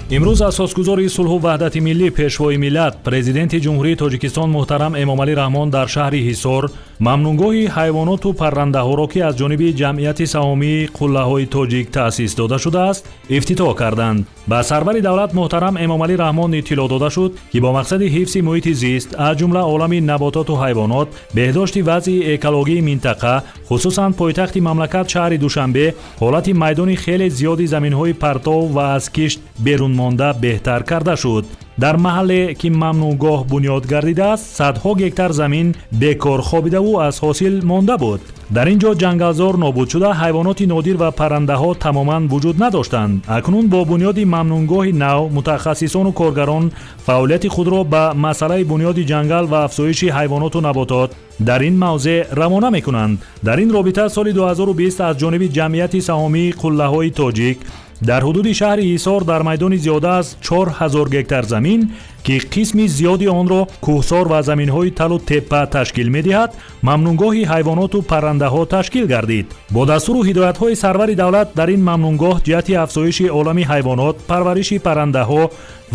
Имрӯз асосгузори сулҳу ваҳдати миллӣ, Пешвои миллат, Президенти Ҷумҳурии Тоҷикистон муҳтарам Эмомалӣ Раҳмон дар шаҳри Ҳисор мамнуъгоҳи ҳайвоноту паррандаҳоро, ки аз ҷониби Ҷамъияти саҳомии «Қуллаҳои тоҷик» таъсис дода шудааст, ифтитоҳ карданд. Ба сарвари давлат муҳтарам Эмомалӣ Раҳмон иттилоъ дода шуд, ки бо мақсади ҳифзи муҳити зист, аз ҷумла олами набототу ҳайвонот, беҳдошти вазъи экологии минтақа, хусусан пойтахти мамлакат шаҳри Душанбе, ҳолати майдони хеле зиёди заминҳои партов ва аз кишт берунмонда беҳтар карда шуд. Дар маҳалле, ки мамнуъгоҳ бунёд гардидааст, садҳо гектар замин бекор хобидаву аз ҳосил монда буд. Дар ин ҷо ҷангалзор нобуд шуда, ҳайвоноти нодир ва паррандаҳо тамоман вуҷуд надоштанд. Акнун бо бунёди мамнуъгоҳи нав мутахассисону коргарон фаъолияти худро ба масъалаи бунёди ҷангал ва афзоиши ҳайвоноту наботот дар ин мавзеъ равона мекунанд. Дар ин робита соли 2020 аз ҷониби Ҷамъияти саҳомии «Қуллаҳои тоҷик» дар ҳудуди шаҳри Ҳисор дар майдони зиёда аз 4000 гектар замин, ки қисми зиёди онро кӯҳсор ва заминҳои талу теппа ташкил медиҳад, мамнуъгоҳи ҳайвоноту паррандаҳо ташкил гардид. Бо дастуру ҳидоятҳои сарвари давлат дар ин мамнуъгоҳ ҷиҳати афзоиши олами ҳайвонот, парвариши паррандаҳо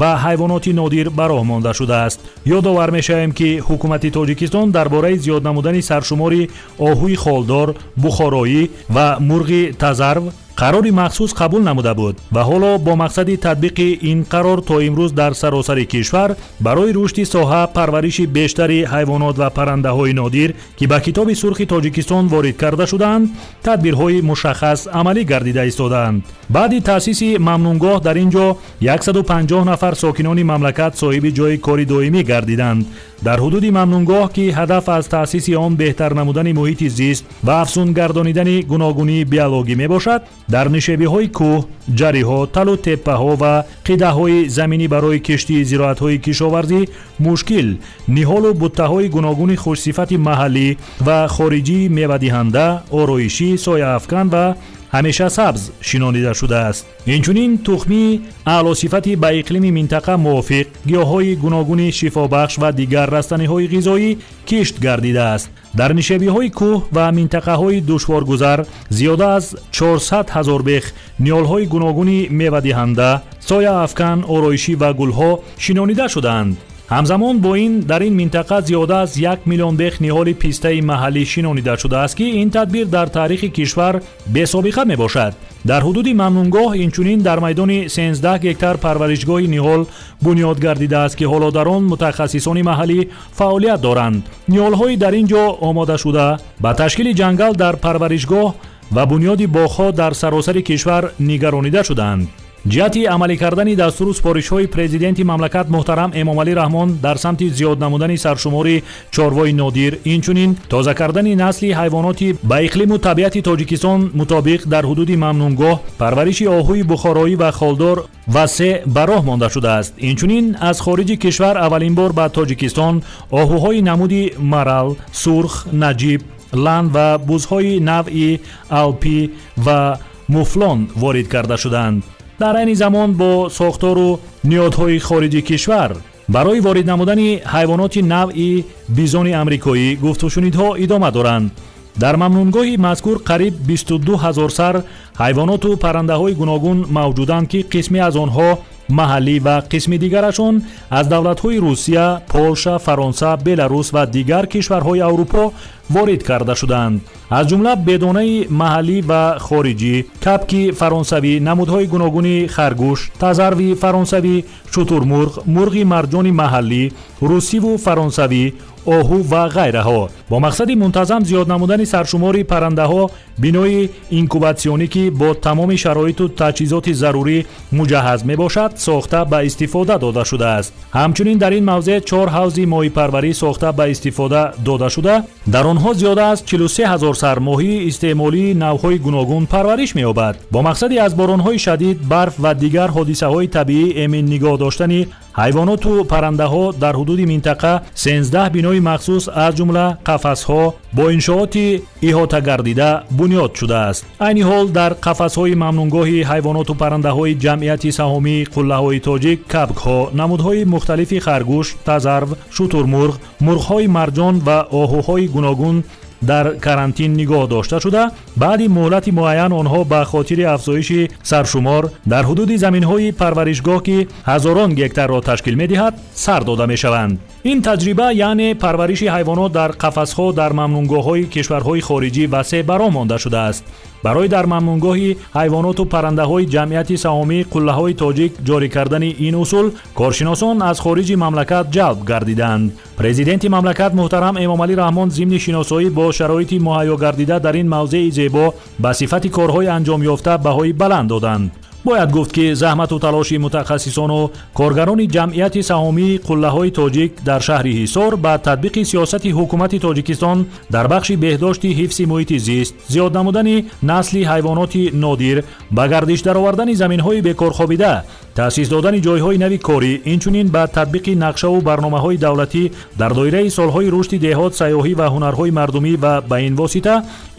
ва ҳайвоноти нодир ба роҳ монда шудааст. Ёдовар мешавем, ки ҳукумати Тоҷикистон дар бораи зиёд намудани саршумори оҳуи холдор, бухороӣ ва мурғи тазарв қарори махсус қабул намуда буд ва ҳоло бо мақсади татбиқи ин қарор то имрӯз дар саросари кишвар барои рушди соҳа, парвариши бештари ҳайвонот ва паррандаҳои нодир, ки ба Китоби сурхи Тоҷикистон ворид карда шудаанд, тадбирҳои мушаххас амалӣ гардида истодаанд. Баъди таъсиси мамнуъгоҳ дар ин ҷо 150 нафар сокинони мамлакат соҳиби ҷойи кори доимӣ гардиданд. Дар ҳудуди мамнуъгоҳ, ки ҳадаф аз таъсиси он беҳтар намудани муҳити зист ва афзун гардонидани гуногунии биологӣ мебошад, дар нишебиҳои кӯҳ, ҷариҳо, талу теппаҳо ва қидаҳои заминӣ барои кишти зироатҳои кишоварзӣ мушкил ниҳолу буттаҳои гуногуни хушсифати маҳаллӣ ва хориҷии мевадиҳанда, ороишӣ, сояафкан ва ҳамеша сабз шинонида шудааст. Инчунин тухмии аълосифати ба иқлими минтақа мувофиқ, гиёҳҳои гуногуни шифобахш ва дигар растаниҳои ғизоӣ кишт гардидааст. Дар нишебиҳои кӯҳ ва минтақаҳои душворгузар зиёда аз 400 ҳазор бех ниҳолҳои гуногуни мевадиҳанда, сояафкан, ороишӣ ва гулҳо шинонида шудаанд. Ҳамзамон бо ин дар ин минтақа зиёда аз 1 миллион бех ниҳоли пистаи маҳаллӣ шинонида шудааст, ки ин тадбир дар таърихи кишвар бесобиқа мебошад. Дар ҳудуди мамнуъгоҳ инчунин дар майдони 13 гектар парваришгоҳи ниҳол бунёд гардидааст, ки ҳоло дар он мутахассисони маҳаллӣ фаъолият доранд. Ниҳолҳои дар ин ҷо омодашуда ба ташкили ҷангал дар парваришгоҳ ва бунёди боғҳо дар саросари кишвар нигаронида шудаанд. Ҷиҳати амалӣ кардани дастуру супоришҳои Президенти мамлакат муҳтарам Эмомалӣ Раҳмон дар самти зиёд намудани саршумори чорвои нодир, инчунин тоза кардани насли ҳайвоноти ба иқлиму табиати Тоҷикистон мутобиқ, дар ҳудуди мамнуъгоҳ парвариши оҳуи бухороӣ ва холдор васеъ ба роҳ монда шудааст. Инчунин аз хориҷи кишвар аввалин бор ба Тоҷикистон оҳуҳои намуди марал, сурх, наҷиб, лан ва бузҳои навъи алпӣ ва муфлон ворид карда шуданд. Дар айни замон бо сохтору ниҳодҳои хориҷи кишвар барои ворид намудани ҳайвоноти навъи бизони амрикоӣ гуфтушунидҳо идома доранд. Дар мамнуъгоҳи мазкур қариб 22 ҳазор сар ҳайвоноту паррандаҳои гуногун мавҷуданд, ки қисме аз онҳо маҳаллӣ ва қисми дигарашон аз давлатҳои Русия, Полша, Фаронса, Беларус ва дигар кишварҳои Аврупо ворид карда шудаанд. Аз ҷумла бедонаи маҳаллӣ ва хориҷӣ, кабки фаронсавӣ, намудҳои гуногуни харгӯш, тазарви фаронсавӣ, шутурмурғ, мурғи марҷони маҳаллӣ, русиву фаронсавӣ, оҳу ва ғайраҳо. Бо мақсади мунтазам зиёд намудани саршумори паррандаҳо бинои инкубатсионӣ, ки бо тамоми шароиту таҷҳизоти зарурӣ муҷаҳҳаз мебошад, сохта ба истифода дода шудааст. Ҳамчунин дар ин мавзеъ чор ҳавзи моҳипарварӣ сохта ба истифода дода шуда, дар онҳо зиёда аз 43 ҳазор сар моҳии истеъмолии навъҳои гуногун парвариш меёбад. Бо мақсади аз боронҳои шадид, барф ва дигар ҳодисаҳои табиӣ эмин нигоҳ доштани ҳайвоноту паррандаҳо дар ҳудуди минтақа 13 бинои махсус, аз ҷумла қафасҳо бо иншооти иҳотагардида бунёд шудааст. Айни ҳол дар қафасҳои мамнуъгоҳи ҳайвоноту паррандаҳои Ҷамъияти саҳомии «Қуллаҳои тоҷик» кабкҳо, намудҳои мухталифи харгӯш, тазарв, шутурмурғ, мурғҳои марҷон ва оҳуҳои гуногун Дар карантин нигоҳ дошта шуда, баъди муҳлати муайян онҳо ба хотири афзоиши саршумор дар ҳудуди заминҳои парваришгоҳ, ки ҳазорон гектарро ташкил медиҳад, сар дода мешаванд. Ин таҷриба, яъне парвариши ҳайвонот дар қафасҳо, дар мамнуъгоҳҳои кишварҳои хориҷӣ васеъ ба роҳ монда шудааст. Барои дар мамнуъгоҳи ҳайвоноту паррандаҳои Ҷамъияти саҳомии Қуллаҳои Тоҷик ҷорӣ кардани ин усул коршиносон аз хориҷи мамлакат ҷалб гардиданд. Президенти мамлакат муҳтарам Эмомалӣ Раҳмон зимни шиносоӣ бо шароити муҳайё гардида дар ин мавзеи зебо ба сифати корҳои анҷомёфта баҳои баланд доданд. Бояд гуфт, ки заҳмату талоши мутахассисону коргарони Ҷамъияти саҳомии Қуллаҳои Тоҷик дар шаҳри Ҳисор ба татбиқи сиёсати ҳукумати Тоҷикистон дар бахши беҳдошти ҳифзи муҳити зист, зиёд намудани насли ҳайвоноти нодир, ба гардиш даровардани заминҳои бекорхобида, таъсис додани ҷойҳои нави корӣ, инчунин ба татбиқи нақшаву барномаҳои давлатӣ дар доираи солҳои рушди деҳот, сайёҳӣ ва ҳунарҳои мардумӣ ва ба ин восита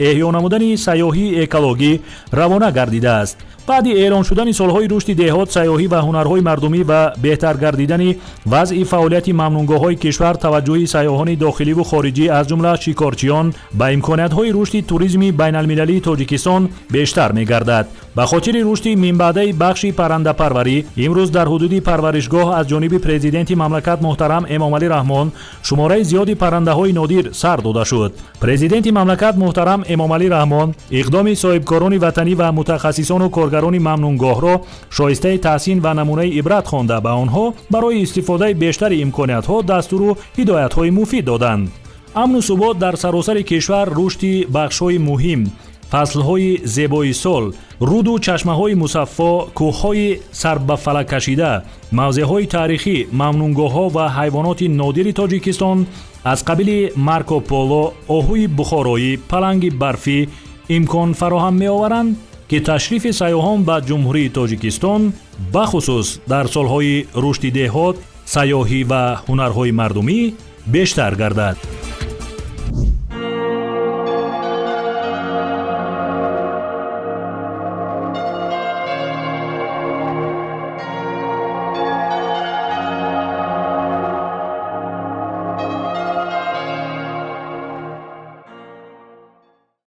эҳё намудани сайёҳии экологӣ равона гардидааст. Баъди эълон шудани солҳои рушди деҳот, сайёҳӣ ва ҳунарҳои мардумӣ ва беҳтар гардидани вазъи фаъолияти мамнуъгоҳҳои кишвар, таваҷҷӯҳи сайёҳони дохиливу хориҷӣ, аз ҷумла шикорчиён, ба имкониятҳои рушди туризми байналмилалии Тоҷикистон бештар мегардад. Ба хотири рушди минбаъдаи бахши паррандапарварӣ имрӯз дар ҳудуди парваришгоҳ аз ҷониби президенти мамлакат муҳтарам Эмомалӣ Раҳмон шумораи зиёди паррандаҳои нодир сар дода шуд. Президенти мамлакат муҳтарам Эмомалӣ Раҳмон иқдоми соҳибкорони ватанӣ ва мутахассисону коргарони мамнуъгоҳро шоистаи таҳсин ва намунаи ибрат хонда, ба онҳо барои истифодаи бештари имкониятҳо дастуру ҳидоятҳои муфид доданд. Амну субот дар саросари кишвар, рушди бахшҳои муҳим, фаслҳои зебои сол, руду чашмаҳои мусаффо, кӯҳҳои сарбафалаккашида, мавзеъҳои таърихӣ, мамнуъгоҳҳо ва ҳайвоноти нодири Тоҷикистон аз қабили Марко Поло, оҳуи бухороӣ, паланги барфӣ имкон фароҳам меоваранд, ки ташрифи сайёҳон ба Ҷумҳурии Тоҷикистон, бахусус дар солҳои рушди деҳот, сайёҳӣ ва ҳунарҳои мардумӣ бештар гардад.